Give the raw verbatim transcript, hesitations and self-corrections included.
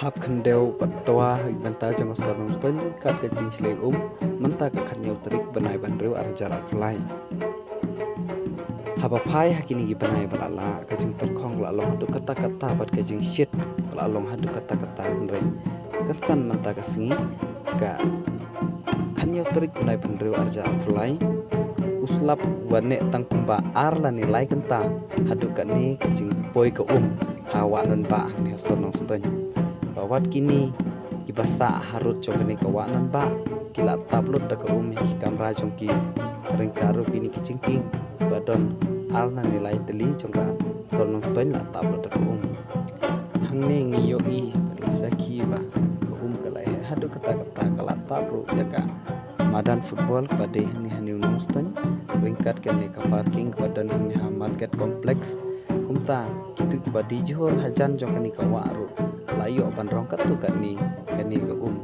Hap khyndew pat twa ha ki bynta jong ka Sor Nongstoiñ ryngkat ka jingshlei um mynta ka khatñiew tarik bnai ba hynriew arhajar arphew lai. Haba phai ha kine ki bnai ba la lah, ka jingtyrkhong ka la long haduh katta katta bad ka jingshit ka la long haduh katta katta, hynrei kynsan mynta ka sngi, ka khatñiew tarik bnai ba hynriew arhajar arphew lai, u slap u la neh tang kumba ar lane lai kynta haduh katne ka jingpoi ka um ha Wah Nanbah hangne ha Sor Nongstoiñ. Ba wat kine kiba sah harud jong kane ka Wah Nanbah ki la tap lut da ka um ha ki kamra jong ki. Ryngkat ruh kine ki jingkieng ba don ar lane lai tylli jong ka Sor Nongstoiñ la tap lut da ka um. Hangne ngi ïohi bad ngi sakhi ba ka um ka la heh haduh katta katta, ka la tap ruh ïa ka madan football kaba dei hangne ha New Nongstoiñ, ryngkat kane ka parking kaba don hangne ha Market Complex. Kumta kito kiba die jhur hajan jong kane ka wah ruh la ïoh ban rong katto katne kane ka um.